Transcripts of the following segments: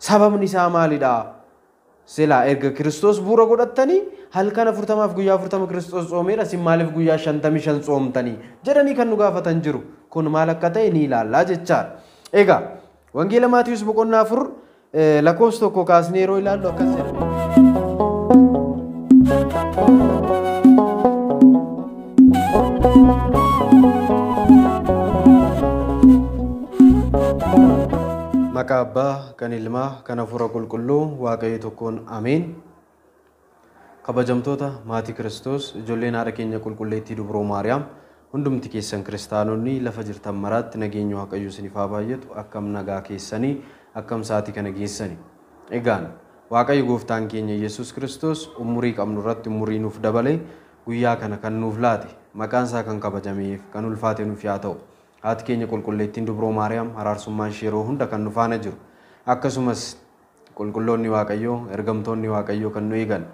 Sababni isaa maalidha? Silaa erga Kiristoos bu'uura godhattanii halkan 40f guyyaa 40 Kiristoos tsoomeera, isin maaliif guyyaa 55 tsoomtanii jedhanii kan nu gaafatan jiru. Kun maal akka ta'e ni ilaallaa jechaadha. Egaa Wangeela Maatiyus boqonnaa 4 lakkoofsa 1 kaasnee yeroo ilaallu akkas jedha. Maqaa Abbaa, kan Ilmaa, kan Hafuura Qulqulluu, Waaqayyo tokkoon Ameen. Kabajamtoota maatii Kiristoos, ijoolleen haadha keenya qulqulleettii Dubroo Maariyaam, hundumti keessan kiristaanonni lafa jirtan maraatti nageenya Waaqayyoo isiniif haa baay'atu. Akkam nagaa keessanii, akkam sa'aatii kana geessani. Egaan Waaqayyo gooftaan keenya Yesuus Kiristoos umurii qabnu irratti umurii nuuf dabale guyyaa kana kan nuuf laate, maqaan isaa kan kabajameef kan ulfaate nuuf yaa ta'u. Haati keenya qulqulleettiin Dubroo Maariyaam araarsummaan ishee yeroo hunda kan nu faana jiru. Akkasumas qulqulloonni Waaqayyoo, ergamtoonni Waaqayyoo kan nu eegan,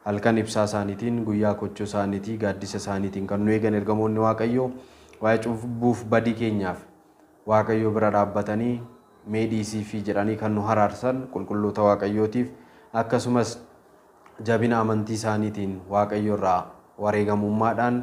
halkan ibsaa isaaniitiin, guyyaa kochoo isaaniitiin, gaaddisa isaaniitiin kan nu eegan ergamoonni Waaqayyoo waa'ee cubbuuf badii keenyaaf Waaqayyoo bira dhaabbatanii mee dhiisii fi jedhanii kan nu haraarsan qulqulloota Waaqayyootiif, akkasumas jabina amantii isaaniitiin Waaqayyo irraa wareegamummaadhaan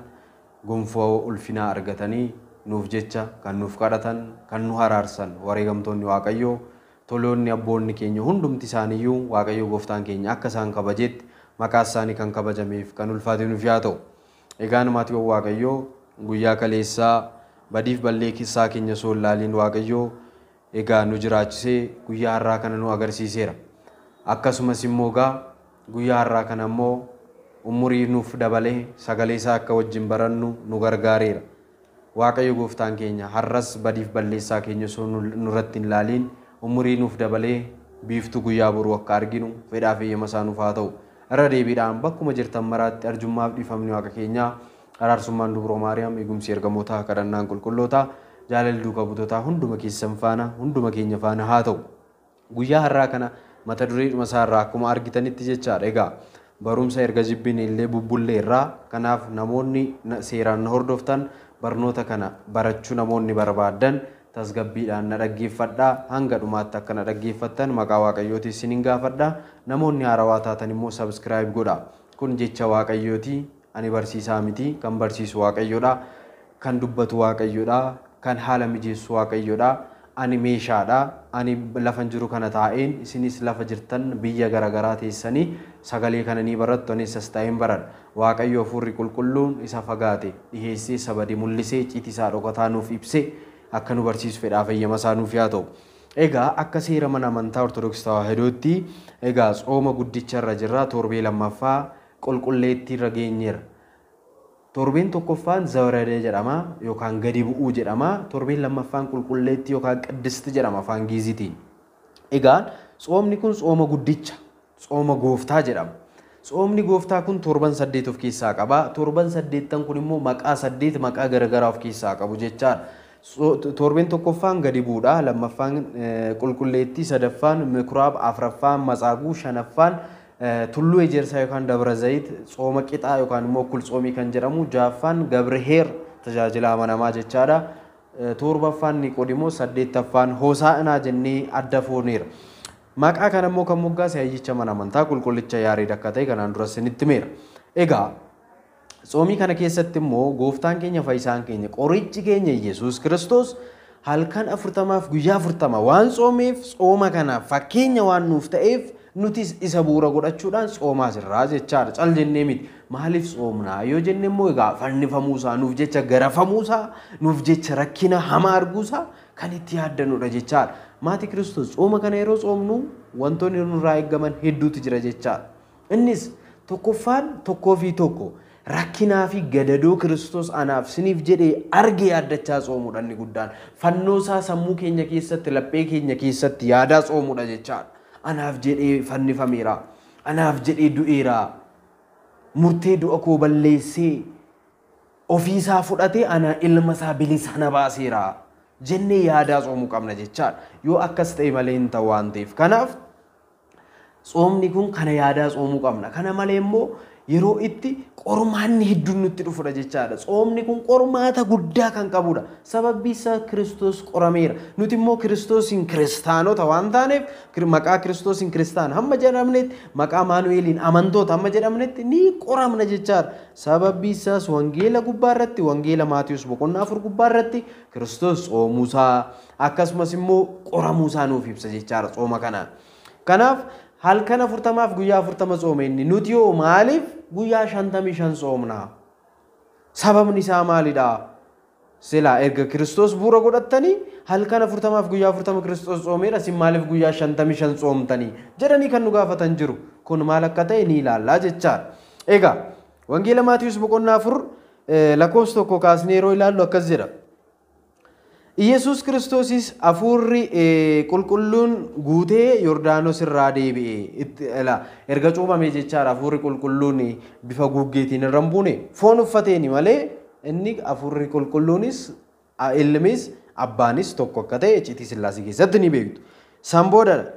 gonfoo ulfinaa argatanii nuuf jecha kan nuuf kadhatan, kan nu haraarsan wareegamtoonni Waaqayyoo, toloonni abboonni keenya hundumti isaaniiyyuu Waaqayyo gooftaan keenya akka isaan kabajetti maqaa isaanii kan kabajameef kan ulfaate nuuf yaa ta'u. Egaan maatiiwwan Waaqayyoo, guyyaa kaleessaa badiif balleessaa keenya osoo hin laaliin Waaqayyoo egaa nu jiraachisee guyyaa har'aa kana nu agarsiiseera. Akkasumas immoo egaa guyyaa har'aa kana immoo umurii nuuf dabalee sagalee isaa akka wajjin barannu nu gargaareera. Waaqayyo gooftaan keenya har'as badiif balleessaa keenya osoo nurratti hin laaliin umurii nuuf dabalee biiftuu guyyaa boruu akka arginu fedhaa fi eeyyama isaa nuuf haa ta'u. Irra deebiidhaan bakkuma jirtan maraatti arjummaaf dhiifamni Waaqa keenyaa, araarsummaan Dubroo Maariyaam, eegumsi ergamootaa, kadhannaan qulqullootaa, jaalalli duukaa buutootaa hunduma keessan faana, hunduma keenya faana haa ta'u. Guyyaa har'aa kana mata dureedhuma isaa irraa akkuma argitanitti jechaadha. Egaa barumsa erga jibbine illee bubbullee irraa, kanaaf namoonni seeraan na hordoftan barnoota kana barachuu namoonni barbaadan tasgabbiidhaan na dhaggeeffadhaa. Hanga dhumaatti akka na dhaggeeffattan maqaa Waaqayyootiin isinin gaafadha. Namoonni haarawaa taatan immoo subscribe godhaa. Kun jecha Waaqayyooti. Ani barsiisaa miti. Kan barsiisu Waaqayyoodha. Kan dubbatu Waaqayyoodha. Kan haala mijeessu Waaqayyoodha. Ani meeshaadha. Ani lafan jiru kana taa'een isinis lafa jirtan biyya garaagaraa teessanii sagalee kana ni barattu. Anis as taa'een baradha. Waaqayyo Hafuurri Qulqulluun isa fagaate dhiheessee sabadi mul'isee icciitii isaa dhokataa nuuf ibsee akka nu barsiisu fedhaa fayyama isaa nuuf yaa ta'u. Egaa akka seera mana amantaa Ortodoksii Tawaahidootti egaa tsooma guddicha irra jirra. Torbee lammaffaa qulqulleettii irra geenyeerra. Torbeen tokkoffaan Zawaradee jedhama yookaan gadi bu'uu jedhama. Torbeen lammaffaan qulqulleettii yookaan qiddisti jedhama afaan Giiziitiin. Egaa tsoomni kun tsooma guddicha, tsooma gooftaa jedhama. Tsoomni gooftaa kun torban 8 of keessaa qaba. Torban 8 kun immoo maqaa 8 maqaa garaagaraa of keessaa qabu jechaadha. Torbeen tokkoffaan gadi bu'uudha, lammaffaan qulqulleettii, sadaffaan mikuraab, afraffaan matsaaguu, shanaffaan tulluu ejersaa yookaan dabra zayit, tsooma qixaa yookaan immoo kultsoomii kan jedhamu, ja'affaan gabriheer tajaajila amanamaa jechaadha. Torbaffaan Niqoodimoos, saddeettaffaan Hosaa'inaa jennee adda fooneera. Maqaa kana immoo kan moggaase hayyicha mana amantaa qulqullicha Yaareed akka ta'e kanaan dura isinitti himeera. Egaa tsoomii kana keessatti immoo gooftaan keenya fayyisaan keenya qorichi keenya Yesuus Kiristoos halkan 40f guyyaa 40 waan tsoomeef tsooma kana fakkeenya waan nuuf ta'eef nutis isa bu'uura godhachuudhaan tsoomaa jirraa jechaadha. Cal jennee miti. Maaliif tsoomnaa yoo jenne immoo egaa fannifamuusaa, nuuf jecha garafamuusaa, nuuf jecha rakkina hamaa arguusaa kan itti yaaddanudha jechaadha. Maatii Kiristoos tsooma kana yeroo tsoomnu wantoonni nurraa eeggaman hedduutu jira jechaadha. Innis tokkoffaan 1 fi 1 rakkinaa fi gadadoo Kiristoos anaaf siniif jedhee arge yaaddachaa tsoomuudha inni guddaan. Fannoo isaa sammuu keenya keessatti, laphee keenya keessatti yaadaa tsoomuudha jechaadha. Anaaf jedhee fannifameera. Anaaf jedhee du'eera. Murtee du'a koo balleessee ofiisaa fudhatee ana ilma isaa bilisa na baaseera jennee yaadaa tsoomuu qabna jechaadha. Yoo akkas ta'e malee hin ta'u waan ta'eef. Kanaaf tsoomni kun kana yaadaa tsoomuu qabna. Kana malee immoo Yeroo itti qormaanni hedduun nutti dhufudha jechaadha. Tsoomni kun qormaata guddaa kan qabudha. Sababbi isaa Kiristoos qorameera. Nuti immoo Kiristoosiin kiristaanota waan taaneef maqaa Kiristoosiin kiristaana hamma jedhamnetti, maqaa Maanu'eeliin amantoota hamma jedhamnetti ni qoramna jechaadha. Sababbi isaas wangeela gubbaa irratti, wangeela Maatiyus boqonnaa 4 gubbaa irratti Kiristoos tsoomuusaa akkasumas immoo qoramuusaa nuuf ibsa jechaadha tsooma kanaan. Kanaaf halkan 40 guyyaa 40 tsoome inni. Nuti yoo maaliif guyyaa 55 tsoomna? Sababni isaa maalidha? Silaa erga Kiristoos bu'uura godhattanii halkan 40 guyyaa 40 Kiristoos tsoomeera, isin maaliif guyyaa 55 tsoomtanii jedhanii kan nu gaafatan jiru. Kun maal akka ta'e ni ilaallaa jechaadha. Egaa wangeela Maatiyus boqonnaa 4 lakkoofsa 1 kaasnee yeroo ilaallu akkas jedha. Iyesuus Kiristoosis hafuurri qulqulluun guutee Yordaanos irraa deebi'e. Erga cuuphamee jechaadha hafuurri qulqulluun bifa guuggeetiin irra hin buune foon uffateeni malee inni hafuurri qulqulluunis ilmis abbaanis tokko akka ta'e icciitii Sillaasee keessatti ni beektu. San boodadha.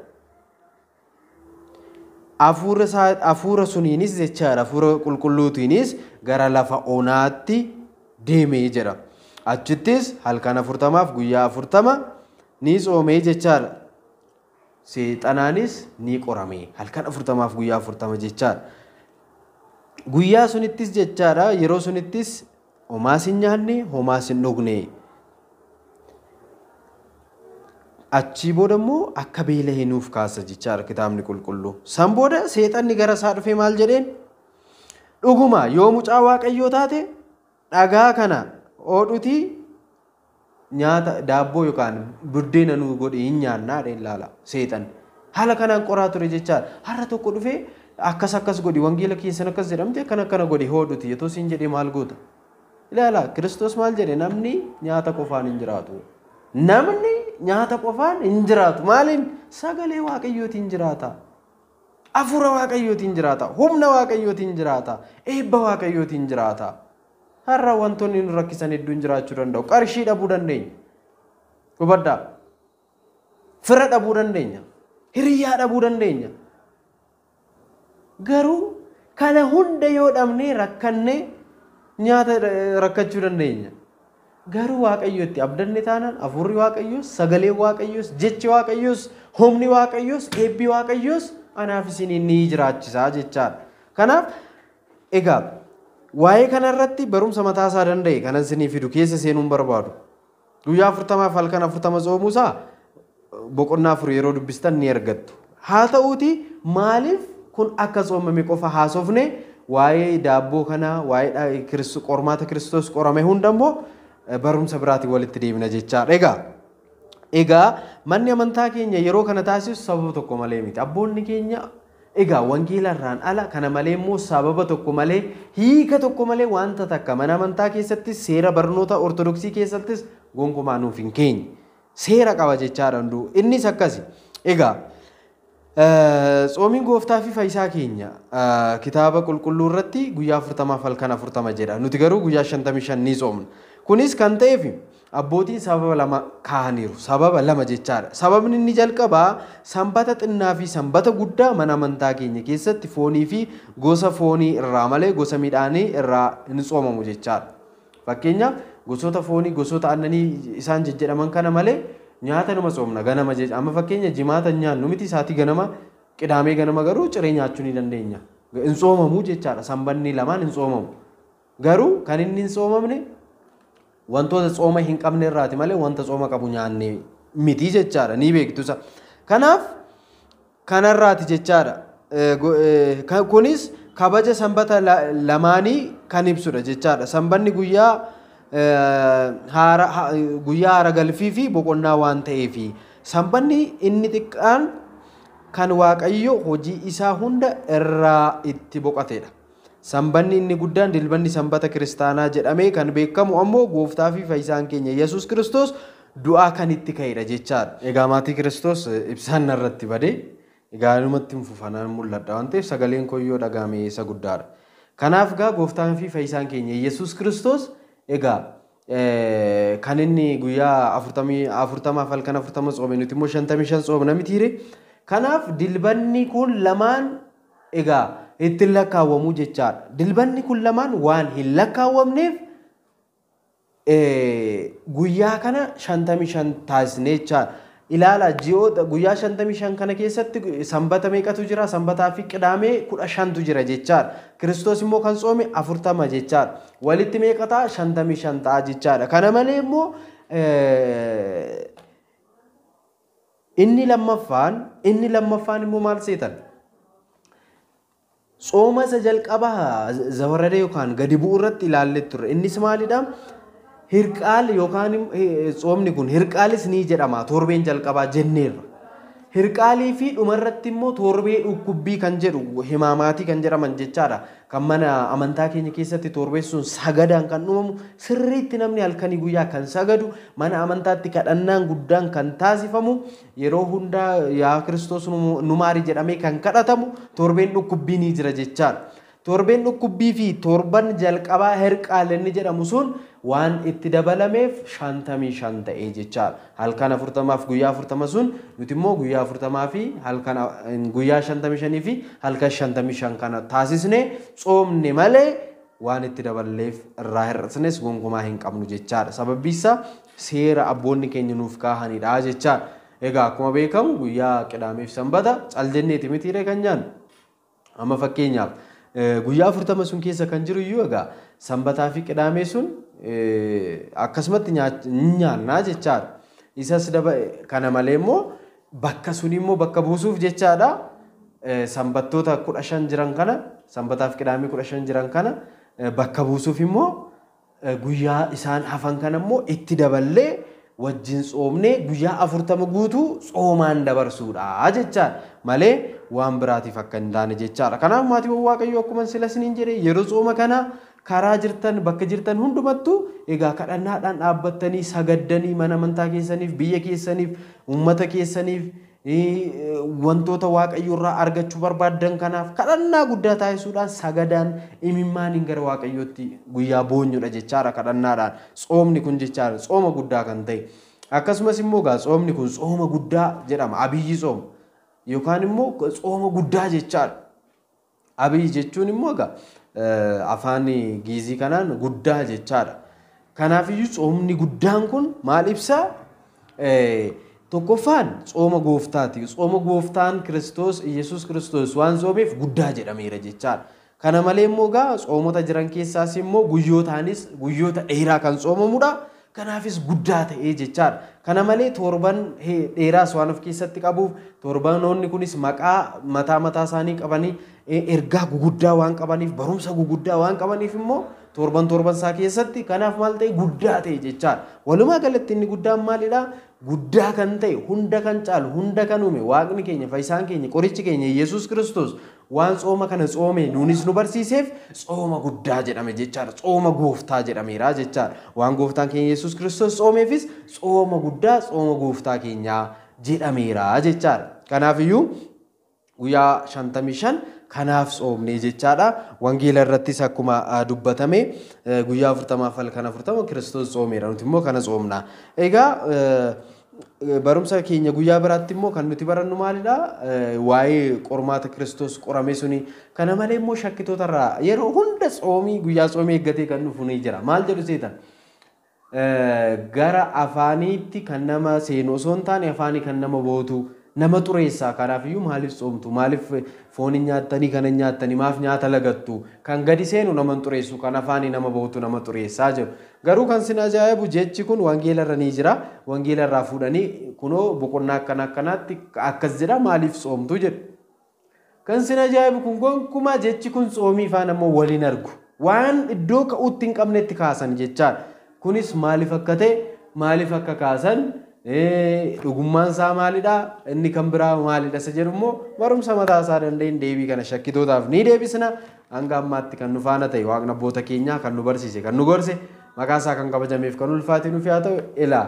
Hafuura suniinis jechaadha hafuura qulqulluutiinis gara lafa onaatti deemee jedha. Achittis halkan 40 guyyaa 40 ni tsoomee jechaadha. Seexanaanis ni qorame halkan 40 guyyaa 40 jechaadha. Guyyaa sunittis jechaadha yeroo sunittis homaas hin nyaanne homaas hin dhugne. Achii booda immoo akka beela'ee nuuf kaasa jechaadha kitaabni qulqulluu. San booda seexanni gara isaa dhufee maal jedheen? Dhuguma yoo mucaa Waaqayyoo taate dhagaa kana oodhutii nyaata daabboo yookaan buddeena nuu godhi hin nyaannaa jedheen ilaala seexan. Haala kanaan qoraa ture jechaadha. Har'a tokko dhufee akkas akkas godhi wangeela keessan akkas jedhamte akkana akkana godhi hoodhuti yetoo siin jedhee maal goota? Ilaala Kiristoos maal jedhe? Namni nyaata qofaan hin jiraatu. Namni nyaata qofaan hin jiraatu. Maaliin? Sagalee Waaqayyootiin jiraata. Hafuura Waaqayyootiin jiraata. Humna Waaqayyootiin jiraata. Eebba Waaqayyootiin jiraata. Har'a wantoonni nu rakkisan hedduun jiraachuu danda'u. Qarshii dhabuu dandeenya. Hubadhaa. Fira dhabuu dandeenya. Hiriyyaa dhabuu dandeenya. Garuu kana hunda yoo dhabnee rakkannee nyaata rakkachuu dandeenya. Garuu Waaqayyootti abdanne taanaan hafuurri Waaqayyoos, sagaleen Waaqayyoos, jechi Waaqayyoos, humni Waaqayyoos, eebbi Waaqayyoos anaaf isiniin ni jiraachisaa jechaadha. Kanaaf egaa waa'ee kanarratti barumsa mataa isaa danda'e kanan isinii fidu keessa seenuun barbaadu. Guyyaa 40 halkan 40 tsoomuusaa boqonnaa 4 yeroo dubbistan ni argattu. Haa ta'uuti maaliif kun akka tsoomame qofa haasofne waa'ee daabboo kanaa waa'ee qormaata Kiristoos qorame hunda immoo barumsa biraatiin walitti deemna jechaadha. Egaa manni amantaa keenya yeroo kana taasisu sababa tokko malee miti. Abboonni keenya egaa wangeela irraan ala kana malee immoo sababa tokko malee hiika tokko malee wanta takka mana amantaa keessattis seera barnoota Ortodoksii keessattis gonkumaa nuuf hin keenye. Seera qaba jechaadha hunduu. Innis akkasi. Egaa tsoomiin gooftaa fi fayyisaa keenya kitaaba qulqulluu irratti guyyaa 40 halkan 40 jedha. Nuti garuu guyyaa 55 ni tsoomna. Kunis kan ta'eef abbootiin sababa lama kaa'aniiru. Sababa lama jechaadha. Sababni inni jalqabaa sanbata xinnaa fi sanbata guddaa mana amantaa keenya keessatti foonii fi gosa foonii irraa malee gosa midhaanii irraa hin tsoomamu jechaadha. Fakkeenyaaf gosoota foonii gosoota aannanii isaan jejjedhaman kana malee nyaata numa tsoomna ganama jecha. Amma fakkeenya jimaata nyaannu miti isaatii ganama qidaamee ganama garuu ciree nyaachuu ni dandeenya. Hin tsoomamu jechaadha. Sanbanni lamaan hin tsoomamu. Garuu kan inni hin tsoomamne wantoota tsooma hin qabne irraati malee wanta tsooma qabu nyaanne miti jechaadha. Ni beektu isa. Kanaaf kanarraati jechaadha. Kunis kabaja sanbata lamaanii kan ibsudha jechaadha. Sanbanni guyyaa haara galfii fi boqonnaa waan ta'eefi sanbanni inni xiqqaan kan Waaqayyo hojii isaa hunda irraa itti boqotedha. Sanbanni inni guddaan dilbanni sanbata kiristaanaa jedhamee kan beekamu ammoo gooftaa fi fayyisaan keenya Yesuus Kiristoos du'aa kan itti ka'edha jechaadha. Egaa maatii Kiristoos ibsaan narratti badee egaa numatti hin fufanaan mul'adha waan ta'eef sagaleen koyyoo dhaga'ame isa guddaadha. Kanaaf egaa gooftaan fi fayyisaan keenya Yesuus Kiristoos egaa kan inni guyyaa 40 halkan 40 tsoome nuti immoo 55 tsoomna mitiire. Kanaaf dilbanni kun lamaan egaa Ittiin lakkaawwamuu jechaadha. Dilbanni kun lamaan waan hin lakkaawwamneef guyyaa kana 55 taasisnee jechaadha. Ilaala ji'oota guyyaa 55 kana keessatti sanbata meeqatu jira? Sanbataa fi qidaamee 15tu jira jechaadha. Kiristoos immoo kan tsoome 40 jechaadha. Walitti meeqa ta'a? 55 ta'a jechaadha. Kana malee immoo inni lammaffaan immoo maal seetan? Tsooma isa jalqabaa zawarrade yookaan gadi bu'u irratti ilaallee turre. Innis maalidha? Hirqaal yookaan tsoomni kun hirqaalis ni jedhama torbeen jalqabaa jenneerra. Hirqaalii fi dhumarratti immoo torbee dhukkubbii kan jedhu himaamaatii kan jedhaman jechaadha. Kan mana amantaa keenya keessatti torbeen sun sagadaan kan dhumamu sirriitti namni halkanii guyyaa kan sagadu mana amantaatti kadhannaan guddaan kan taasifamu yeroo hundaa yaa Kiristoos nu maari jedhamee kan kadhatamu torbeen dhukkubbii ni jira jechaadha. Torbeen dhukkubbii fi torban jalqabaa hirqaal inni jedhamu sun waan itti dabalameef 55 ta'ee jechaadha. Halkan 40 fi guyyaa 40 sun nuti immoo guyyaa 40 fi halkan guyyaa 55 fi halkan 55 kana taasisne tsoomne malee waan itti daballeef irraa hir'isnes gonkumaa hin qabnu jechaadha. Sababbi isaa seera abboonni keenya nuuf kaahanidha jechaadha. Egaa akkuma beekamu guyyaa qidaamee fi sanbata caljenneeti mitiiree kan nyaannu. Amma fakkeenyaaf guyyaa 40 sun keessa kan jiru iyyuu egaa sanbataa fi qidaamee sun akkasumatti nyaannaa jechaadha. Isas kana malee immoo bakka sun immoo bakka buusuuf jechaadha. Sanbattoota 15 jiran kana sanbataa fi qidaamee 15 jiran kana bakka buusuuf immoo guyyaa isaan hafan kana immoo itti daballee wajjin tsoomnee guyyaa 40 guutuu tsoomaan dabarsuudha jechaadha. Malee waan biraatiif akka hin taane jechaadha. Kanaaf maatiiwwan Waaqayyoo akkuma sila isiniin jedhe yeroo tsooma kana karaa jirtan bakka jirtan hundumattuu egaa kadhannaadhaan dhaabbattanii sagaddanii mana amantaa keessaniif biyya keessaniif uummata keessaniif wantoota Waaqayyoo irraa argachuu barbaaddan kanaaf kadhannaa guddaa taasisuudhaan sagadaan imimmaaniin gara Waaqayyootti guyyaa boonyudha jechaadha kadhannaadhaan. Tsoomni kun jechaadha tsooma guddaa kan ta'e. Akkasumas immoo egaa tsoomni kun tsooma guddaa jedhama. Abiyyi tsooma yookaan immoo tsooma guddaa jechaadha. Abiyyi jechuun immoo egaa afaan Giizii kanaan guddaa jechaadha. Kanaafiyyuu tsoomni guddaan kun maal ibsaa? Tokkoffaan tsooma gooftaati. Tsooma gooftaan Kiristoos Iyyasuus Kiristoos waan tsoomeef guddaa jedhameera jechaadha. Kana malee immoo egaa tsoomota jiran keessaas immoo guyyootaanis guyyoota dheeraa kan tsoomamudha. Kanaafis guddaa ta'ee jechaadha. Kana malee torban dheeraas waan of keessatti qabuuf torbanoonni kunis maqaa mataa mataa isaanii qabanii ergaa guguddaa waan qabaniif barumsa guguddaa waan qabaniif immoo torban torban isaa keessatti kanaaf maal ta'e guddaa ta'e jechaadha. Walumaa galatti inni guddaan maalidha? Guddaa kan ta'e hunda kan caalu hunda kan uume Waaqni keenya fayyisaan keenya qorichi keenya Iyyasuus Kiristoos waan tsooma kana tsoome nuunis nu barsiiseef tsooma guddaa jedhame jechaadha. Tsooma gooftaa jedhameera jechaadha. Waan gooftaan keenya Iyyasuus Kiristoos tsoomeefis tsooma guddaa tsooma gooftaa keenyaa jedhameera jechaadha. Kanaafiyyuu guyyaa 55 kanaaf tsoomne jechaadha. Wangeela irrattis akkuma dubbatame guyyaa 40 fi halkan 40 Kiristoos tsoomeera. Nuti immoo kana tsoomna. Egaa barumsa keenya guyyaa biraatti immoo kan nuti barannu maalidha? Waa'ee qormaata Kiristoos qorame suni. Kana malee immoo shakkitoota irraa yeroo hunda tsoomii guyyaa tsoomii eeggatee kan dhufu ni jira. Maal jedhu seetan? Gara afaaniitti kan nama seenu osoo hin taane afaanii kan nama bootu nama xureessaa. Kanaafiyyuu maaliif tsoomtu? Maaliif foon hin nyaattanii kana hin nyaattanii? Maaf nyaata lagattu? Kan gadi seenu nama hin xureessu, kan afaanii nama bootu nama xureessaa jedhu. Garuu kan sin ajaa'ibu jechi kun wangeela irra ni jira. Wangeela irraa fuudhanii kunoo boqonnaa akkana akkanaatti akkas jedha maaliif tsoomtu jedhu. Kan sin ajaa'ibu kun gonkumaa jechi kun tsoomii faana immoo waliin argu. Waan iddoo ka'uutti hin qabnetti kaasan jechaadha. Kunis maaliif akka ta'e maaliif akka kaasan dhugummaan isaa maalidha inni kan biraa maalidha isa jedhu immoo barumsa mataa isaa danda'een deebii kana shakkitootaaf ni deebisna. Hanga ammaatti kan nu faana ta'e Waaqni abboota keenyaa kan nu barsiise kan nu gorse maqaa isaa kan kabajameef kan ulfaate nuuf haa ta'u. Ilaa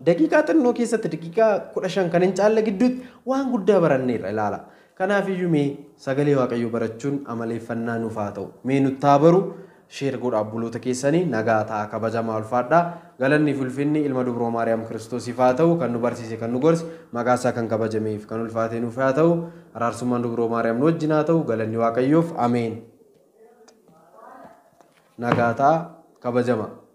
daqiiqaa xinnoo keessatti daqiiqaa 15 kan hin caalle gidduutti waan guddaa baranneerra ilaala. Kanaafiyyuu mee sagalee Waaqayyoo barachuun amaleeffannaa nuuf haa ta'u. Mee nutti haa baru. Share godhaa obboloota keessanii. Nagaa ta'a, kabajamaa, ulfaadhaa. Galanni fi ulfinni ilma dubroo Maariyaam Kiristoosiif haa ta'u. Kan nu barsiise, kan nu gorse, maqaa isaa kan kabajameef kan ulfaate nuuf haa ta'u. Araarsummaan dubroo Maariyaam nu wajjin haa ta'u. Galanni Waaqayyoof. Ameen. Nagaa ta'a, kabajama.